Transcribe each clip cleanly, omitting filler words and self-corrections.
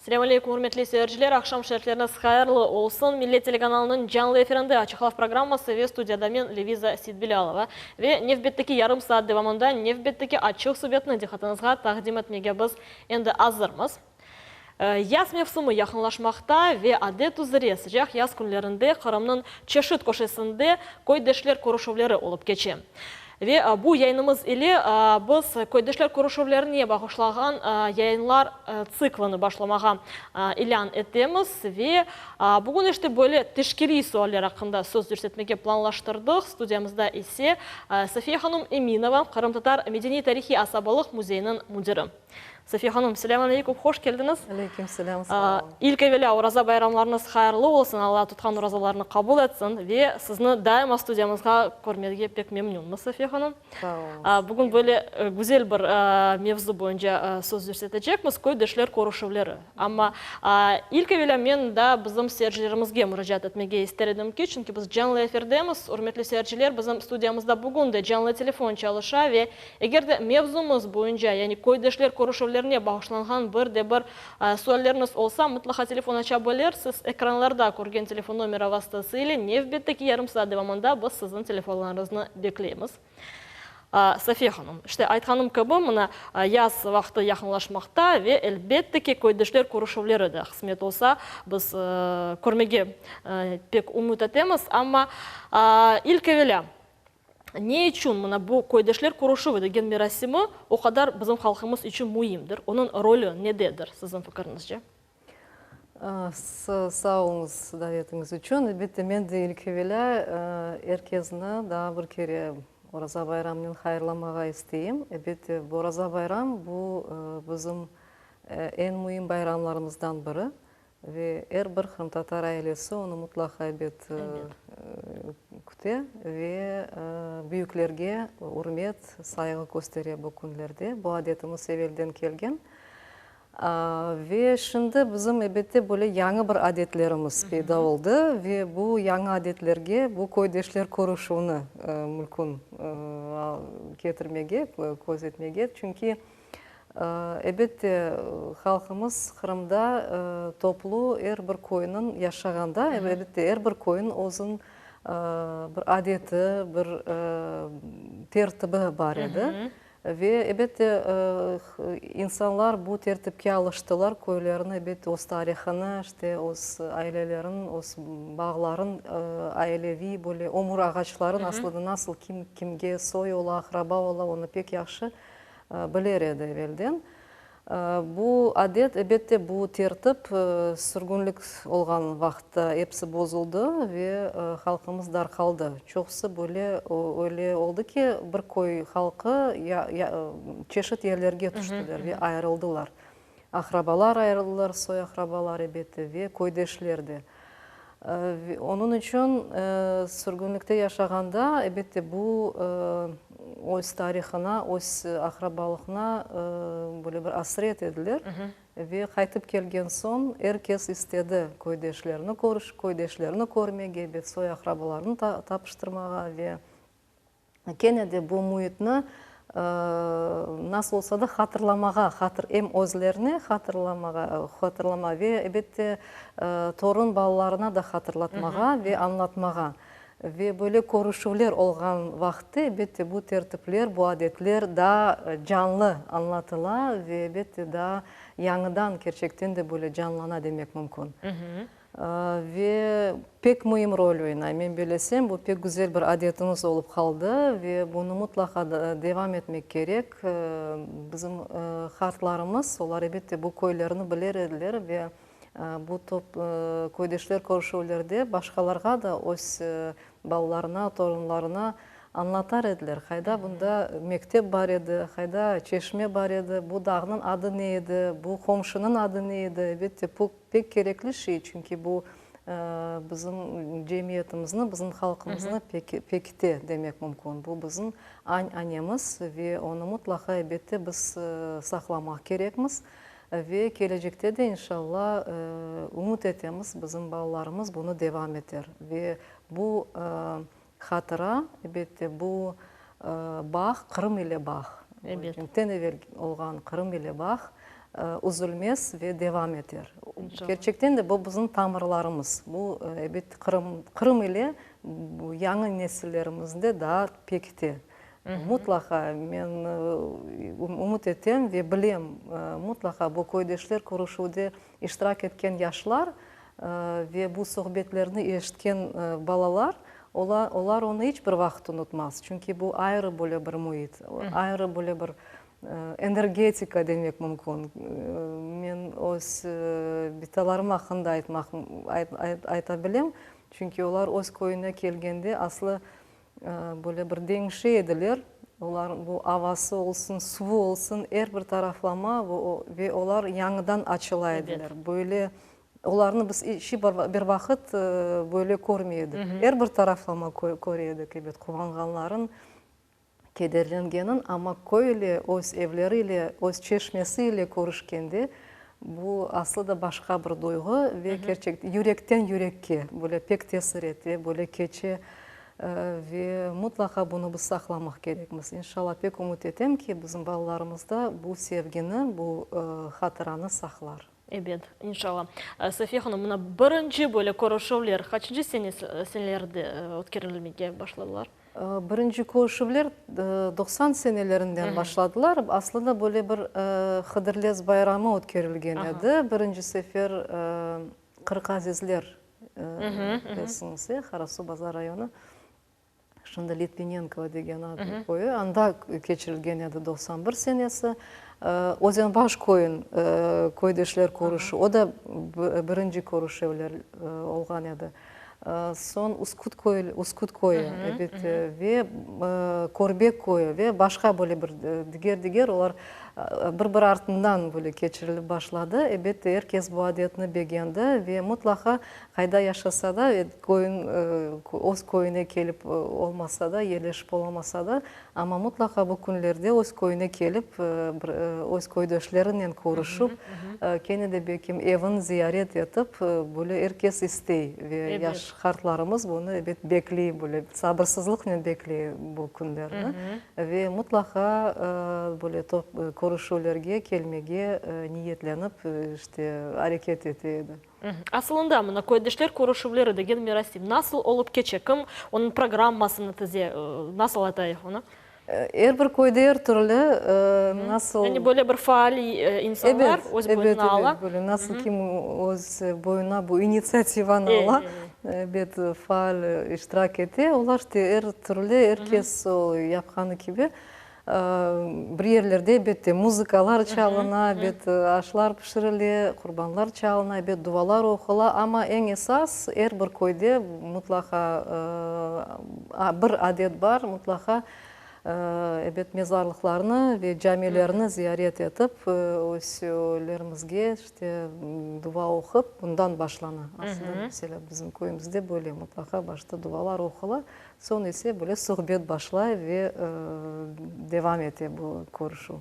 Selâm aleykum, ürmetli seyirciler, aqşam şerifleriñiz hayırlı olsun. Millet telekanalınıñ canlı efirinde Açıq laf programması ve studiyada men, Leviza Seytbilâlova. Ve nevbetteki yarım saat devamında nevbetteki açıq subetni diqqatıñızğa taqdim etmege biz endi azırmız. Yaz mevsimi yaqınlaşmaqta ve adet üzre sıcaq yaz künlerinde Qırımnıñ çeşit köşesinde köydeşler körüşüvleri olıp keçe. Ve bu yayınımız ile biz köydeşler körüşüvlerine bağışlağan yayınlar tsiklini başlamağa ilân etemiz. Ve bugün işte böyle teşkiliy sualler aqqında söz yürsetmege planlaştırdıq. Studiyamızda ise Safiye hanım Eminova, Qırımtatar medeniy-tarihiy asabalıq müzeyiniñ müdiri. Safiye hanım, selâm aleykum, hoş keldiñiz. Aleyküm selâm, sağ oluñ. İlk evelâ Oraza bayramlarıñız hayırlı olsun, Alla tutqan orazalarnı qabul etsin ve sizni daima studiyamızğa körmege pek memnünmiz, Safiye hanım. Sağ oluñız. Bugün böyle güzel bir mevzu boyunca söz yürsetecekmiz, köydeşler körüşüvleri. Amma ilk evelâ men daa bizim seyircilerimizge muracaat etmege ister edim ki, çünki biz canlı efirdemiz, ürmetli seyirciler, bizim studiyamızda bugün de canlı telefon çalışa ve Eger de mevzumız boyunca, yani köydeşler körüşüvlerine bağışlanğan bir de bir sualleriñiz olsa, mıtlaqa telefon aça bilirsiz. Ekranlarda körgen telefon nomera vastası ile nevbetteki yarım saat devamında biz siziñ telefonlarıñıznı bekleymiz. Safiye hanım, işte aytqanım kibi, mına yaz vaqtı yaqınlaşmaqta ve elbette ki, köydeşler körüşüvleri de qısmet olsa, biz körmege pek ümüt etemiz. Amma ilk evelâ, Ne içün mına bu köydeşler körüşüvi degen merasimi o qadar bizim halqımız içün müimdir? Onıñ rolü nededir, siziñ fikiriñizce? Sağ oluñız davetiñiz içün. Elbette, men de ilk evelâ er kezni daa bir kere Oraza bayramınen hayırlamağa isteyim. Elbette, bu Oraza bayram, bu bizim eñ müim bayramlarımızdan biri. Ve er bir qırımtatar ailesi onı mutlaqa ebet küte ve büyüklerge ürmet, sayğı köstere bu künlerde. Bu adetimiz evelden kelgen. Ve şimdi bizim ebette böyle yañı bir adetlerimiz peyda oldı ve bu yañı adetlerge bu köydeşler körüşüvni mümkün ketirmege, köz etmege. Çünki Elbette, halqımız Qırımda toplu er bir köyniñ yaşağanda, elbette, er bir köyniñ özüniñ bir adeti, bir tertibi bar edi. Ve, elbette, insanlar bu tertipke alıştılar, köylerini, elbette, öz tarihını, işte, öz ailelerin, öz bağların, aileviy böyle ömür ağaçların aslında nasıl kim kimge soy ola, aqraba ola, onı pek yahşı Biler edi evelden. Bu adet, ebette, bu tertip sürgünlik olğan vaqıtta episi bozuldı ve halqımız darqaldı. Çoqusı böyle öyle oldı ki, bir köy halqı çeşit yerlerge tüştiler ve ayırıldılar. Aqrabalar ayırıldılar, soy-aqrabalar, ebette, ve köydeşler de. Onıñ içün sürgünlikte yaşağanda, ebette, bu öz tarihına, öz aqrabalıqına böyle bir asret ediler. Ve qaytıp kelgen soñ er kes istedi köydeşlerini körüş, köydeşlerini körmege, ebet, soy-aqrabalarını tapıştırmağa ve Kene de bu müitni nasıl olsa da hatırlamağa, hatır, em özlerine hatırlamağa, hatırlama ve, ebette, torun balalarına da hatırlatmağa ve añlatmağa. Ve böyle körüşüvler olğan vaqıtte, ebette, bu tertipler, bu adetler daa canlı añlatıla ve, ebette, daa yañıdan kerçekten de böyle canlana demek mümkün. Ve pek müim rol oynay. Men bellesem, bu pek güzel bir adetimiz olıp qaldı ve bunı mutlaqa devam etmek kerek. Bizim qartlarımız, olar, elbette, bu köylerni biler ediler ve bu top köydeşler körüşüvlerde başqalarğa da öz balalarına, torunlarına añlatar ediler, qayda bunda mektep bar edi, qayda çeşme bar edi, bu dağnıñ adı ne edi, bu qomşunıñ adı ne edi. Elbette, Pek kerekli şey, çünki bu bizim cemiyetimizni, bizim halqımıznı pekite demek mümkün. Bu bizim añ-anemiz ve onı mutlaqa, elbette, biz saqlamaq kerekmiz. Ve kelecekte de, inşalla, ümüt etemiz, bizim balalarımız bunı devam eter. Ve bu Hatıra, elbette, bu bağ, Qırım ile bağ. Cenkten evel olğan Qırım ile bağ. Üzülmez ve devam eter. Kerçekten de bu bizim tamırlarımız. Bu, ebet, Qırım, Qırım ile yañı nesillerimizni de daa pekite. Mutlaqa, men ümüt etem ve bilem, mutlaqa bu köydeşler körüşüvde iştirak etken yaşlar ve bu sohbetlerni eşitken balalar, olar onı iç bir vaqıt unutmaz. Çünki bu ayrı böyle bir müit, ayrı böyle bir Energetika demek mümkün. Men öz bitalarım aqqında aytmaq ayta bilem, çünki olar öz köyüne kelgende aslı böyle bir deñişe ediler. Olar bu avası olsun, suvu olsun, er bir taraflama ve olar yañıdan açıla ediler. Böyle olarnı biz iç bir vaqıt böyle körmey edik. Er bir taraflama köre edik, ebet, quvanğanların, Kederlengenin, amma köy ile, öz evleri ile, öz çeşmesi ile körüşkende, bu aslı da başqa bir duyğu ve kerçek, yürekten yürekke böyle pek tesir ete, böyle keçe ve mutlaqa bunı biz saqlamaq kerekmiz. İnşallah, pek ümüt etem ki, bizim balalarımız da bu sevgini, bu hatıranı saqlar. Ebet, inşallah. Safiye hanım, mına birinci böyle körüşüvler qaçıncı senelerde ötkerilmege başladılar? Birinci körüşüvler 90 senelerinden başladılar. Aslında böyle bir Hıdırlez bayramı ötkerilgen edi. Birinci sefer Qırqazizler, bilesiñiz, e, Qarasuvbazar rayonı, şimdi Litvinenkovo degen adlı köyü, anda keçirilgen edi 91 senesi. Özenbaş köyün köydeşler körüşü, o da birinci körüşüvler olğan edi. Soñ Üsküt köyü, Üsküt köyü, ebet, ve Körbek köyü ve başqa böyle bir diger-diger olar bir-bir artından böyle keçirilip başladı. Ebet, er kes bu adetni begendi ve mutlaqa qayda yaşasa da, köyün, öz köyüne kelip olmasa da, yerleşip olamasa da, Amma mutlaqa bu künlerde öz köyüne kelip, bir öz köydeşlerinen körüşip, kene de belkim evin ziyaret etip, böyle er kes istey ve yaş qartlarımız bunı, ebet, bekley, böyle sabırsızlıqnen bekley bu künlerni ve mutlaqa böyle körüşüvlerge kelmege niyetlenip, işte, areket ete edi. Asılında, mına köydeşler körüşüvleri degen merasim nasıl olıp keçe? Kim onıñ programmasını tize? Nasıl aytayıq onı? Er bir köyde er türlü, nasıl. Yani böyle bir faal insanlar öz boyuna ala. Ebet, böyle nasıl kim öz boyuna bu initsiativanı ala, ebet, faal iştirak ete. Olar işte er türlü, er kes o yapqanı kibi. Bir yerlerde, elbette, muzıkalar çalına, ebet, aşlar pişirile, qurbanlar çalına, ebet, dualar oqula, amma eñ esas, er bir köyde mutlaqa bir adet bar, mutlaqa, ebet, mezarlıqlarnı ve camilerni ziyaret etip, özlerimizge, işte, dua oqup, bundan başlana. Aslında, meselâ, bizim köyümizde böyle, mutlaqa başta dualar oqula, Soñ ise böyle suhbet başlay ve devam ete bu körüşüv.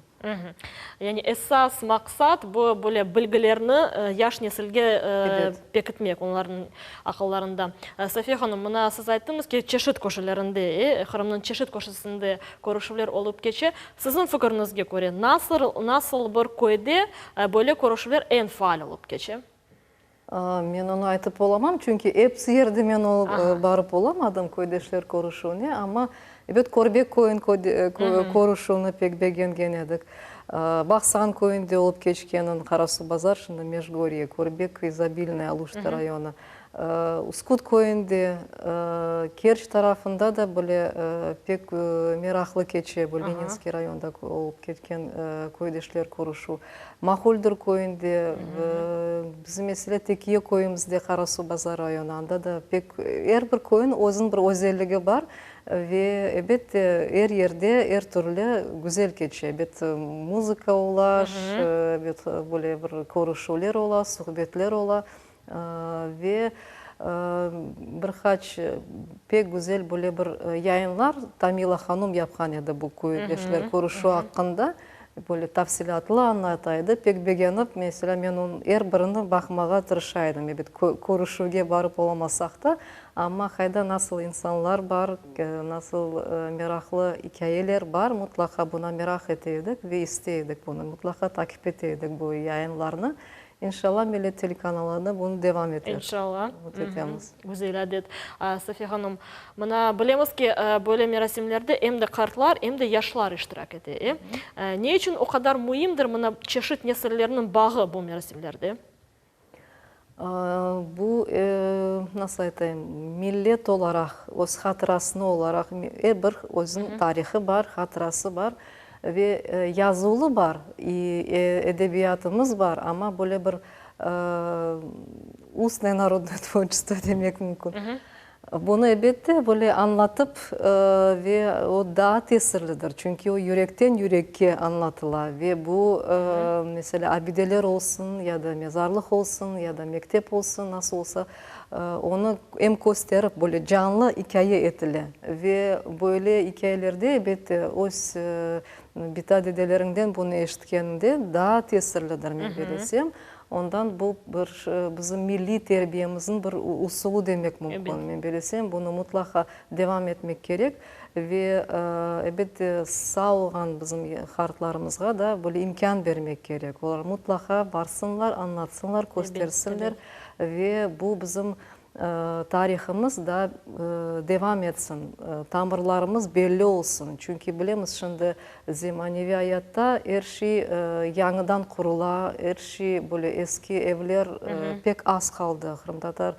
Yani esas maqsat bu böyle bilgilerni yaş nesilge pekitmek, onlarnıñ aqıllarında. Safiye hanım, mına siz ayttıñız ki, çeşit köşelerinde, Qırımnıñ çeşit köşesinde körüşüvler olıp keçe. Siziñ fikiriñizge köre, nasıl bir köyde böyle körüşüvler eñ faal olıp keçe? Men onı aytıp olamam, çünki episi yerde men barıp olamadım köydeşler körüşüvine, amma, ebet, Körbek köyün körüşüvini pek begengen edik. Baqsan köyünde olıp keçkenin, Qarasuvbazar, şimdi Mejgorye, Körbek, İzobilnoye, Aluşta rayonı, Üsküt köyünde, Kerç tarafında da böyle pek meraqlı keçe, bu Leninskiy rayonda olıp ketken köydeşler körüşüv. Mahuldür köyünde, bizim mesele Tekiye köyümizde, Qarasuvbazar rayonı, anda da pek, er bir köyün özüniñ bir özelligi bar ve, elbette, er yerde er türlü güzel keçe. Elbet, muzıka ola, elbet, böyle bir körüşüvler ola, suhbetler ola ve bir qaç pek güzel böyle bir yayınlar Tamila hanum yapqan edi bu köydeşler körüşüvi aqqında. Böyle tafsilâtlı añlata edi. Pek begenip, meselâ, men onıñ er birini baqmağa tırışa edim. Ebet, körüşüvge barıp olamasaq da, amma qayda nasıl insanlar bar, nasıl meraqlı ikâyeler bar, mutlaqa buna meraq ete edik ve istey edik bunı, mutlaqa takip ete edik bu yayınlarnı. İnşallah, Millet telekanalı da bunı devam eter. İnşallah. Ümüt etemiz. Güzel adet. Safiye hanım, mına bilemiz ki, böyle merasimlerde em de qartlar, em de yaşlar iştirak ete, e? Ne içün o qadar müimdir mına çeşit nesillerniñ bağı bu merasimlerde? Bu, nasıl aytayım, millet olaraq, öz hatırasını olaraq, er bir özüniñ tarihı bar, hatırası bar ve yazuvlı bar, edebiyatımız bar, amma böyle bir Ustnoye narodnoye tvorçestvo demek mümkün. Bunı, elbette, böyle añlatıp ve o daa tesirlidir, çünki o yürekten yürekke añlatıla ve bu, meselâ, abideler olsun ya da mezarlıq olsun, ya da mektep olsun, nasıl olsa, onı em kösterip, böyle canlı ikâye etile. Ve böyle ikâyelerde, elbette, öz bita-dedeleriñden bunı eşitkeniñde daa tesirlidir, men belesem. Ondan bu bir bizim milliy terbiyemizniñ bir usulı demek mümkün. Men belesem, bunı mutlaqa devam etmek kerek ve, elbette, sağ olğan bizim qartlarımızğa da böyle imkân bermek kerek. Olar mutlaqa barsınlar, añlatsınlar, köstersinler ve bu bizim Tarihımız da devam etsin, tamırlarımız belli olsun. Çünki bilemiz, şimdi zemaneviy ayatta er şey yañıdan qurula, er şey böyle eski evler pek az qaldı. Qırımtatar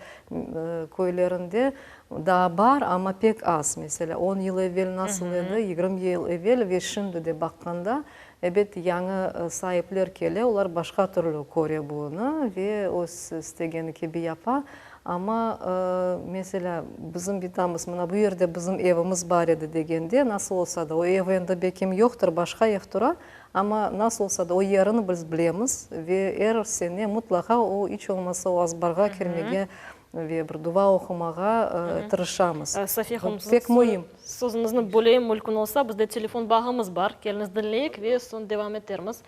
köylerinde daa bar, amma pek az. Meselâ, on yıl evel nasıl edi, 20 yıl evel ve şimdi de baqqanda, ebet, yañı saipler kele, olar başqa türlü köre bunı ve öz istegeni kibi yapa. Amma, meselâ, bizim bitamız, mına bu yerde bizim evimiz bar edi degende, nasıl olsa da, o ev endi belkim yoqtır, başqa ev tura, amma nasıl olsa da, o yerini biz bilemiz ve er sene mutlaqa o, iç olmasa, o azbarğa kirmege ve bir dua oqumağa tırışamız. Safiye hanım, Pek müim. Sözüñizni böleyim, mülkün olsa, bizde telefon bağımız bar. Keliñiz diñleyik ve soñ devam etermiz.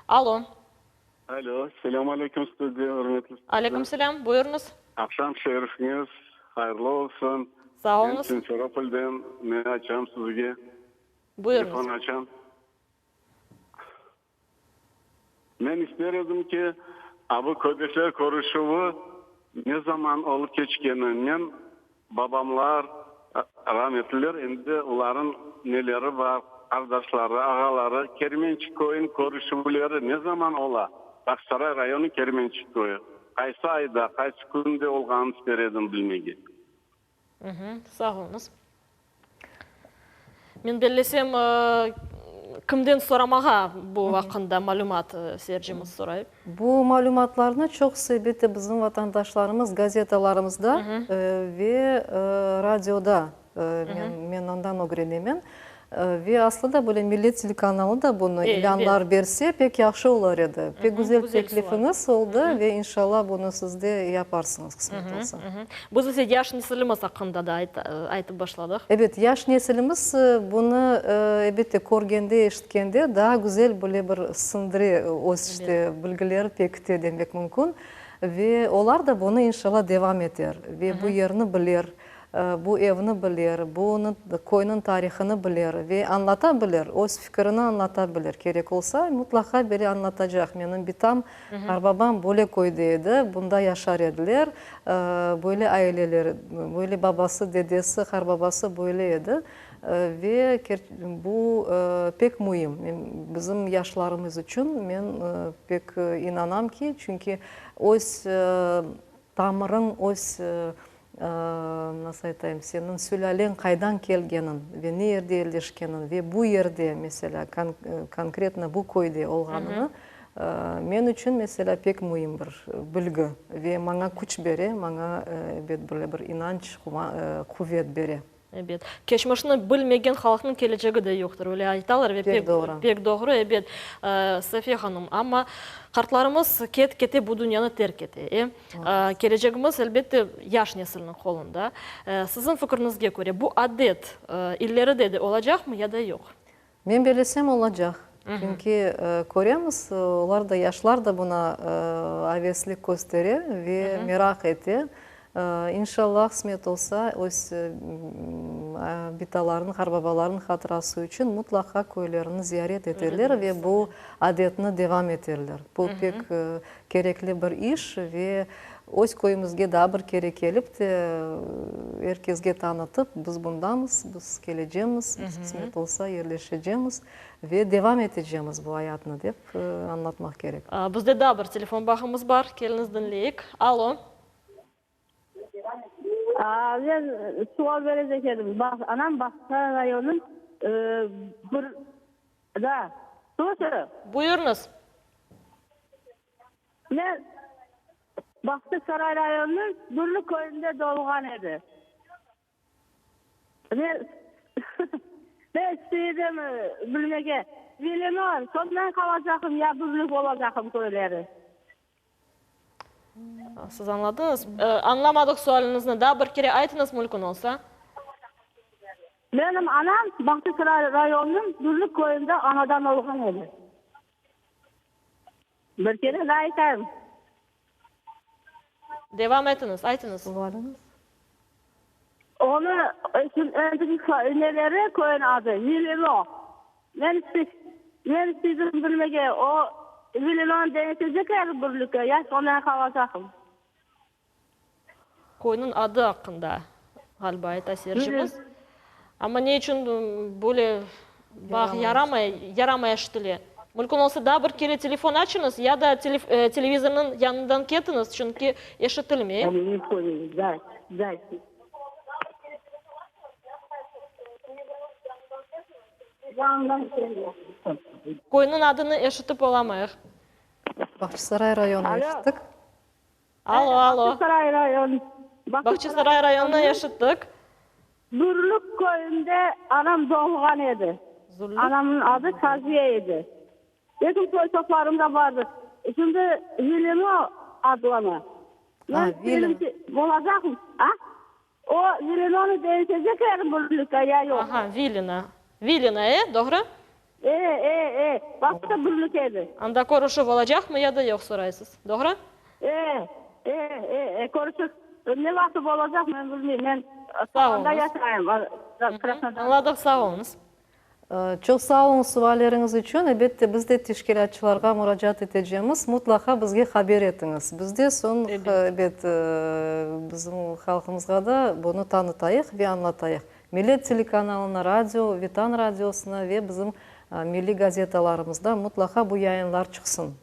Alo. Alo, selâm aleyküm studiya, ürmetli studiya. Aleyküm selâm, buyurıñız. Aqşam şerifiñiz hayırlı olsun. Sağ oluñız. Men Simferopolden, men açam sizge. Buyurıñız. Telefon açam. Men ister edim ki, a bu köydeşler körüşüvi ne zaman olıp keçkeni, men babamlar, rametliler, endi olarnıñ neleri bar, qardaşları, ağaları, Kermençik köyüniñ körüşüvleri ne zaman ola, Bağçasaray rayonı Kermençik köyü, qaysı ayda, qaysı künde olğanını ister edim bilmege. Sağ oluñız. Men bellesem, kimden soramağa bu aqqında malümat seyircimiz soray. Bu malümatlarnı çoqusı, elbette, bizim vatandaşlarımız gazetalarımızda ve radioda, men andan ögrenemen. Ve aslı da böyle Millet telekanalı da bunı ilânlar berse, pek yahşı olur edi. Pek güzel teklifiñiz oldı ve inşallah bunı siz de yaparsıñız, qısmet olsa. Biz ise yaş nesilimiz aqqında da aytıp başladıq. Ebet, yaş nesilimiz bunı, elbette, körgende, eşitkende daa güzel böyle bir siñdire, öz işte bilgileri pekite demek mümkün. Ve olar da bunı inşallah devam eter ve bu yerni biler, Bu evni bilir, bunı, köyniñ tarihını bilir ve añlata bilir, öz fikirini añlata bilir. Kerek olsa, mutlaqa biri añlatacaq, menim bitam, qarbabam böyle köyde edi, bunda yaşar ediler, böyle aileler, böyle babası, dedesi, qarbabası böyle edi. Ve bu pek müim bizim yaşlarımız içün, men pek inanam ki, çünki öz tamırıñ, öz Nasıl aytayım, seniñ sülâleñ qaydan kelgeniñ ve ne yerde yerleşkeniñ ve bu yerde, meselâ, konkretno bu köyde olğanıñı, men içün, meselâ, pek müim bir bilgi ve maña küç bere, maña, ebet, böyle bir inanç, quvet bere. Ebet. Keçmişni bilmegen halqnıñ kelecegi de yoqtır, öyle aytalar ve pek pek doğru, ebet, Safiye hanım. Amma qartlarımız ket-kete bu dünyanı terk ete, e? Kelecegimiz, elbette, yaş nesilniñ qolunda. Siziñ fikriñizge köre, bu adet ileride de olacaqmı ya da yoq? Men bellesem, olacaq. Çünki köremiz, olar da, yaşlar da buña aveslik köstere ve meraq ete. İnşallah, qısmet olsa, öz bitalarınıñ, qartbabalarınıñ hatırası içün mutlaqa köylerini ziyaret eterler ve bu adetni devam eterler. Bu pek kerekli bir iş ve öz köyümizge daa bir kere kelip te, er kesge tanıtıp, biz bundamız, biz kelecemiz, biz qısmet olsa yerleşecemiz ve devam etecemiz bu ayatnı, dep añlatmaq kerek. Bizde daa bir telefon bağımız bar, keliñiz diñleyik. Alo. Men sual berecek edim. Anam Bağçasaray rayonınıñ bir da. Слушаю. Buyurıñız. Men Bağçasaray rayonınıñ Bürlük köyünde doğulğan edi. Men men isteydim bilmege, Vilino, soñdan qalacaqım ya Bürlük olacaqım köyleri. Siz añladıñız? Añlamadıq sualiñizni. Daa bir kere aytıñız, mümkün olsa. Menim anam Bağçasaray rayonınıñ Bürlük köyünde anadan olğan edi. Bir kere daa aytayım. Devam etiñiz, aytıñız. Sualiñiz? Onı endiki neleri köyün adı, Vilino. Men men isteydim bilmege, o Vilinonı deñişecekler Bürlükke, ya soñdan qalacaqım. Köyniñ adı aqqında, ğaliba, ayta seyircimiz. Amma ne içün böyle bağ yaramay, yaramay eşitile? Mümkün olsa, daa bir kere telefon açıñız ya da televizornıñ yanından ketiñiz, çünki eşitilmey. Köyniñ adını eşitip olamayıq. Bağçasaray rayonı eşittik. Alo, alo. Bağçasaray rayonı. Bağçasaray rayonını eşittik. Bürlük köyünde anam doğulğan edi. Anamnıñ adı Şaziye edi. Benim soy-soplarım da bardı. Şimdi Vilino adlana. Men istedim ki, olacaqmı? A? O Vilinonı deñişeceklermi Bürlükке ya yoq? Aha, Vilino. Vilino, e, doğru? E, e, e, vaqıtta Bürlük edi. Anda körüşüv olacaqmı ya da yoq soraysız, doğru? E, e, e, e, körüşüv ne vaqıt olacaq men bilmeyim, men Sağ anda oluñız. yaşayım, Krasnodarda. Añladıq, sağ oluñız. Çoq sağ oluñız sualleriñiz içün. Elbette, biz de teşkilâtçılarğa muracaat etecemiz. Mutlaqa bizge haber etiñiz. Biz de soñ, ebet, bizim halqımızğa da bunı tanıtayıq ve añlatayıq. Millet telekanalına, radio, Vetan radiosına ve bizim milliy gazetalarımızda mutlaqa bu yayınlar çıqsın.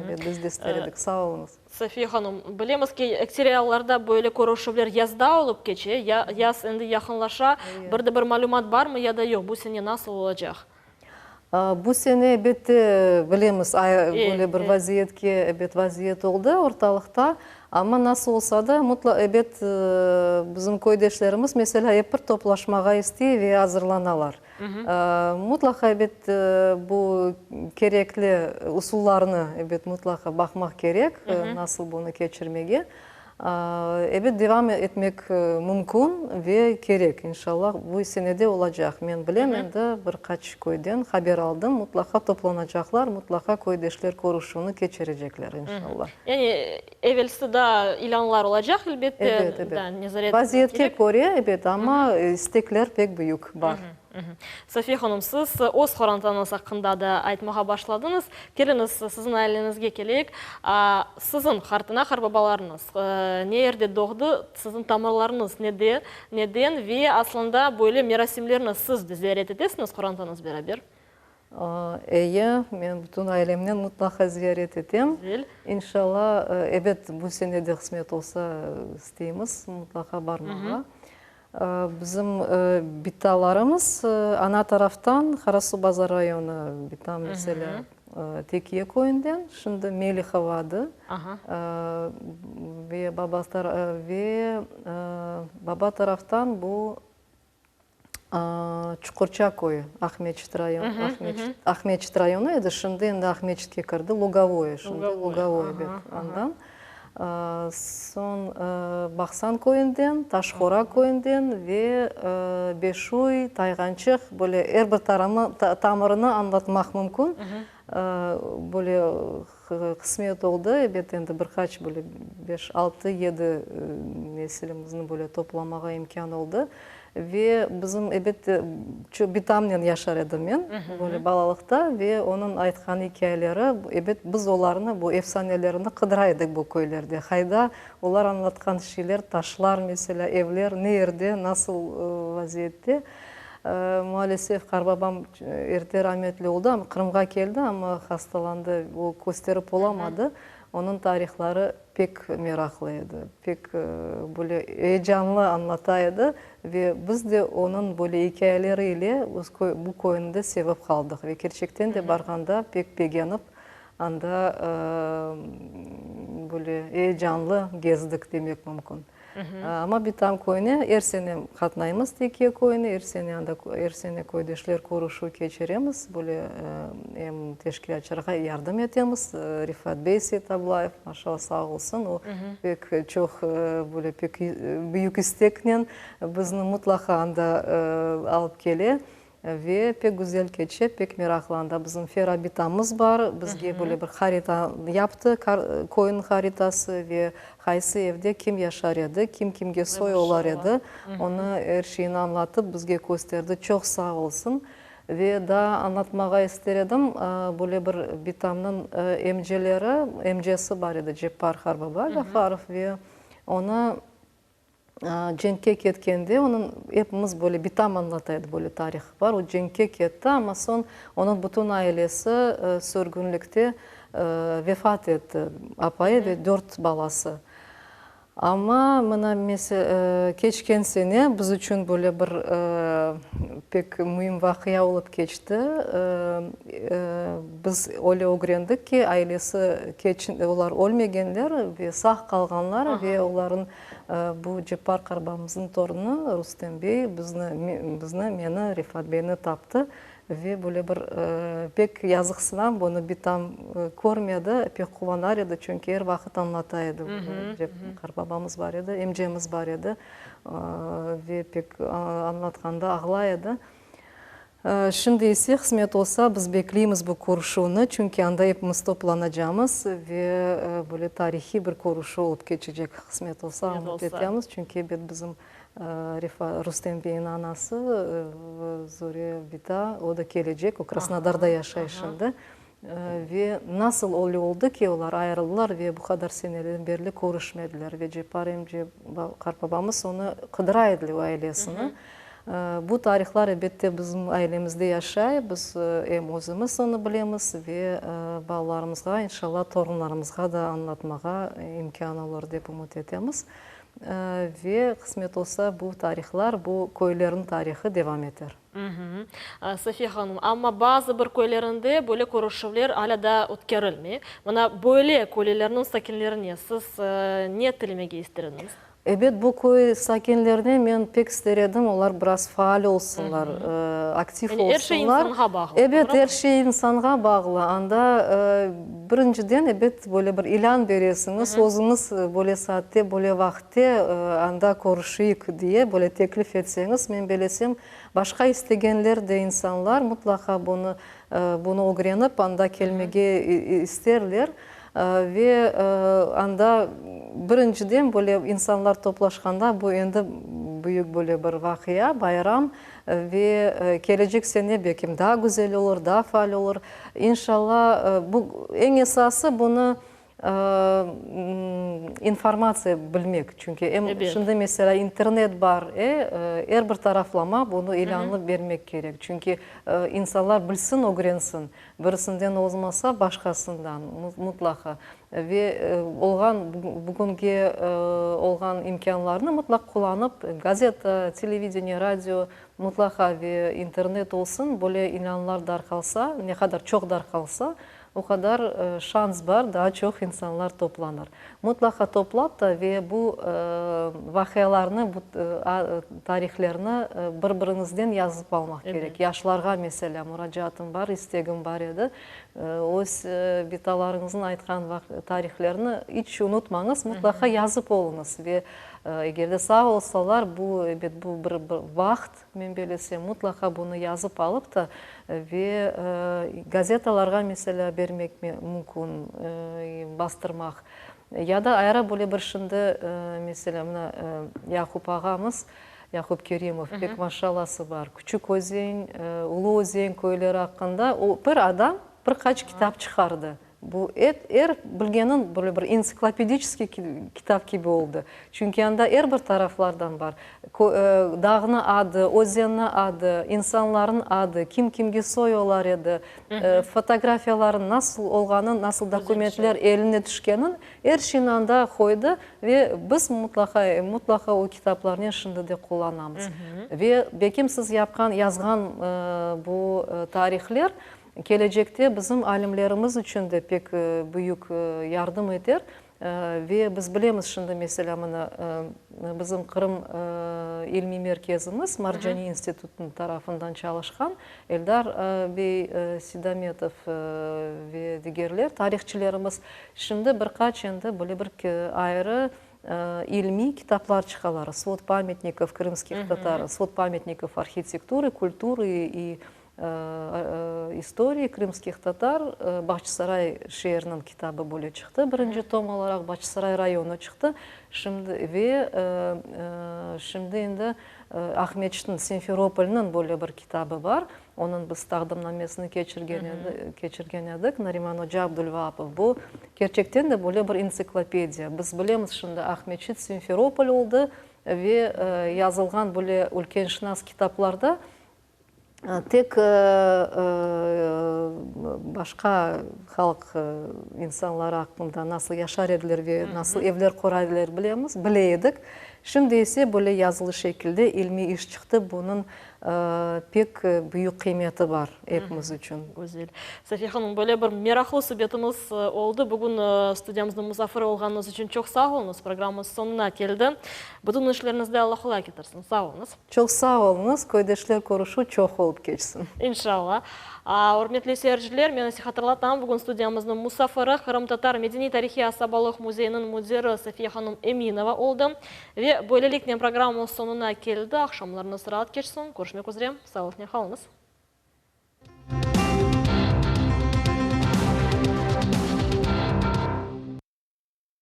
Ebet, biz de ister edik. Sağ oluñız. Safiye hanım, bilemiz ki, ekseriy allarda böyle körüşüvler yazda olıp keçe, yaz endi yaqınlaşa. Bir de bir malümat barmı ya da yoq, bu sene nasıl olacaq? Bu sene, elbette, bilemiz, böyle bir vaziyetke, ebet, vaziyet oldı ortalıqta. Amma nasıl olsa da, mutla, ebet, bizim köydeşlerimiz, meselâ, ep bir toplaşmağa istey ve azırlanalar. Mutlaqa, ebet, bu kerekli usullarnı, ebet, mutlaqa baqmaq kerek, nasıl bunı keçirmege. Ebet, devam etmek mümkün ve kerek, inşallah, bu sene de olacaq. Men bilem, endi bir qaç köyden haber aldım, mutlaqa toplanacaqlar, mutlaqa köydeşler körüşüvni keçirecekler, inşallah. Yani, evelsi daa ilânlar olacaq, elbette, Ebet, ebet. Vaziyetke köre, ebet, amma istekler pek büyük bar. Safiye hanım, siz öz qorantañız aqqında da aytmağa başladıñız. Keliñiz, siziñ aileñizge keleyik. Siziñ qartana, qartbabalarıñız ne yerde doğdı, siziñ tamırlarıñız nede, neden ve aslında böyle merasimlerni siz de ziyaret etesiñiz qorantañız beraber? Eyi, men bütün ailemnen mutlaqa ziyaret etem. Güzel. İnşalla, ebet, bu sene de qısmet olsa, isteymiz mutlaqa barmağa. Bizim bitalarımız ana taraftan Qarasuvbazar rayonı, bitam, meselâ, Tekiye köyünden, şimdi Melihova adı, ve ve baba taraftan bu Çuqurça köyü, Aqmeçit rayonı, Aqmeçit rayonı edi, şimdi endi Aqmeçitke kirdi, Lugovoye, şimdi Lugovoye, ebet, andan. Soñ Baqsan köyünden, Taşqora köyünden ve Beşuy, Tayğançıq, böyle er bir tamırını añlatmaq mümkün. Böyle qısmet oldı, ebet, endi bir qaç böyle beş, altı, yedi nesilimizni böyle toplamağa imkân oldı. Ve bizim, ebet, bitamnen yaşar edim men, böyle balalıqta, ve onıñ aytqan ikâyeleri, ebet, biz olarnı, bu efsanelerini qıdıra edik bu köylerde. Qayda olar añlatqan şeyler, taşlar, meselâ, evler ne yerde, nasıl vaziyette. Maalesef, qarbabam erte rametli oldı, amma Qırımğa keldi, amma hastalandı, o kösterip olamadı. Onıñ tarihları pek meraqlı edi, pek böyle eyecanlı añlata edi ve biz de onıñ böyle ikâyeleri ile bu köyni de sevip qaldıq ve kerçekten de barğanda pek begenip, anda böyle eyecanlı gezdik demek mümkün. Amma Bitam köyüne er sene qatnaymız, Tekiye köyüne, er sene anda, er sene köydeşler körüşüv keçiremiz, böyle em teşkilâtçılarğa yardım etemiz. Refat bey Seytablayev, maşallah, sağ olsun, o pek çoq böyle pek büyük isteknen bizni mutlaqa anda alıp kele. Ve pek güzel keçe, pek meraqlı. Anda bizim Fera bitamız bar, bizge böyle bir harita yaptı, köyniñ haritası ve qaysı evde kim yaşar edi, kim kimge soy olar edi, onı er şeyni añlatıp bizge kösterdi, çoq sağ olsun. Ve daa añlatmağa ister edim, böyle bir bitamnıñ emceleri, emcesi bar edi, Ceppar qarbaba Gafarov ve onı Cenkke ketkende, onıñ, epimiz böyle bitam añlata edi, böyle tarih bar, o cenkke ketti, amma soñ onıñ bütün ailesi sürgünlikte vefat etti, apayı ve dört balası. Amma mına, keçken sene biz içün böyle bir pek müim vaqia olıp keçti, biz öyle ögrendik ki, ailesi, olar ölmegenler ve sağ qalğanlar ve olarnıñ Bu Ceppar qarbamıznıñ torunı Rustem bey bizni, bizni, meni, Refat beyni taptı ve böyle bir pek yazıqsınam, bunı bitam körmedi, pek quvanar edi, çünki er vaqıt añlata edi, qarbabamız bar edi, emcemiz bar edi ve pek añlatqanda ağlay edi. Şimdi ise, qısmet olsa, biz bekleymiz bu körüşüvni, çünki anda epimiz toplanacamız ve böyle tarihiy bir körüşüv olıp keçecek, qısmet olsa, ümüt etemiz, çünki ebet bizim Rustem beyniñ anası Zure bita, o da kelecek, o Krasnodarda yaşay şimdi. Ve nasıl öyle oldı ki, olar ayırıldılar ve bu qadar senelerden berli körüşmediler. Ve Ceppar emce, qartbabamız onı qıdıra ediler, o ailesini. Bu tarihlar, elbette, bizim ailemizde yaşay. Biz em özümiz onı bilemiz ve balalarımızğa, inşallah, torunlarımızğa da añlatmağa imkân olur, dep ümüt etemiz. Ve qısmet olsa, bu tarihlar, bu köylerniñ tarihı devam eter. Safiye hanım, amma bazı bir köylerinde böyle körüşüvler alâ daa ötkerilmey. Mına böyle köylelerniñ sakinlerine siz ne tilemege ister ediñiz? Ebet, bu köy sakinlerine men pek ister edim, olar biraz faal olsunlar, aktiv olsunlar. Yani er şey insanğa bağlı, doğrumı? Ebet, er şey insanğa bağlı. Anda, birinciden, ebet, böyle bir ilân beresiñiz, özüñiz böyle saatte, böyle vaqıtte anda körüşeyik diye böyle teklif etseñiz, men belesem, Başqa istegenler de insanlar mutlaqa bunı bunı ögrenip, anda kelmege isterler. Ve anda birinciden böyle insanlar toplaşqanda bu endi büyük böyle bir vaqia, bayram ve kelecek sene belkim daa güzel olur, daa faal olur. İnşalla, bu eñ esası bunı İnformatsiya bilmek, çünki em şimdi, meselâ, internet bar, e, er bir taraflama bunı ilânlı bermek kerek, çünki insanlar bilsin, ögrensin, birisinden olmasa, başqasından mutlaqa ve olğan, bugünge olğan imkânlarnı mutlaq qullanıp, gazeta, televideniye, radio mutlaqa ve internet olsun, böyle ilânlar darqalsa, ne qadar çoq darqalsa. O qadar şans bar, daa çoq insanlar toplanır. Mutlaqa toplap da ve bu vaqialarnı, bu tarihlerni bir-biriñizden yazıp almaq kerek. Yaşlarğa, meselâ, muracaatım bar, istegim bar edi. Öz bitalarıñıznıñ aytqan tarihlerini iç unutmañız, mutlaqa yazıp oluñız. Ve eger de sağ olsalar, bu, ebet, bu bir baht. Men belesem, mutlaqa bunı yazıp alıp da ve gazetalarğa, meselâ, bermek mümkün, bastırmaq. Ya da ayrı böyle bir şimdi, meselâ, mına Yaqub ağamız, Yaqub Kerimov, pek maşallası bar, Küçük Özen, Ulu Özen köyleri aqqında o bir adam bir qaç kitap çıqardı. Bu er bilgeniñ böyle bir entsiklopediçeskiy kitap kibi oldı. Çünki anda er bir taraflardan bar. Dağnı adı, özenni adı, insanların adı, kim kimge soy olar edi, fotografiyaların nasıl olğanın, nasıl dokumentler eline tüşkenin, er şeyni anda qoydı ve biz mutlaqa, mutlaqa o kitaplarnen şimdi de qullanamız. Ve belkim siz yapqan, yazğan bu tarihler Kelecekte bizim alimlerimiz içün de pek büyük yardım eter. Ve biz bilemiz şimdi, meselâ, mına, bizim Qırım ilmiy merkezimiz Marcani institutınıñ tarafından çalışqan Eldar bey Seydametov ve digerler, tarihçilerimiz, şimdi bir qaç endi böyle bir ayrı ilmiy kitaplar çıqalar, Svod pamyatnikov krımskih tatar, Svod pamyatnikov arhitekturı, kulturı i İstoriyi krımskih tatar, Bağçasaray şeeriniñ kitabı böyle çıqtı, birinci tom olaraq Bağçasaray rayonı çıqtı, şimdi ve şimdi endi Aqmescitniñ, Simferopolnıñ böyle bir kitabı bar, onıñ biz taqdimnamesini keçirgen keçirgen edik, Nariman oca Abdulvaapov. Bu kerçekten de böyle bir entsiklopediya. Biz bilemiz şimdi Aqmescit Simferopol oldı ve yazılğan böyle ülkenşınas kitaplarda Tek başqa halq insanları aqqında nasıl yaşar ediler ve nasıl evler qura ediler bilemiz, bile edik. Şimdi ise böyle yazılı şekilde ilmiy iş çıqtı, bunıñ pek büyük qıymeti bar epimiz içün. Güzel. Safiye hanım, böyle bir meraqlı subetimiz oldı. Bugün studiyamıznıñ musafiri olğanıñız içün çoq sağ oluñız. Programmamız soñuna keldi. Bütün işleriñizde Alla qolay ketirsin. Sağ oluñız. Çoq sağ oluñız, köydeşler körüşüv çoq olıp keçsin. İnşallah. Ürmetli seyirciler, men ise hatırlatam, bugün studiyamıznıñ musafiri Qırımtatar medeniy-tarihiy asabalıq müzeyiniñ müdiri Safiye hanım Eminova oldı. Ve böyleliknen programmamız soñuna keldi. Aqşamlarıñız raat keçsin. Körüşmek üzre. Sağlıqnen qalıñız.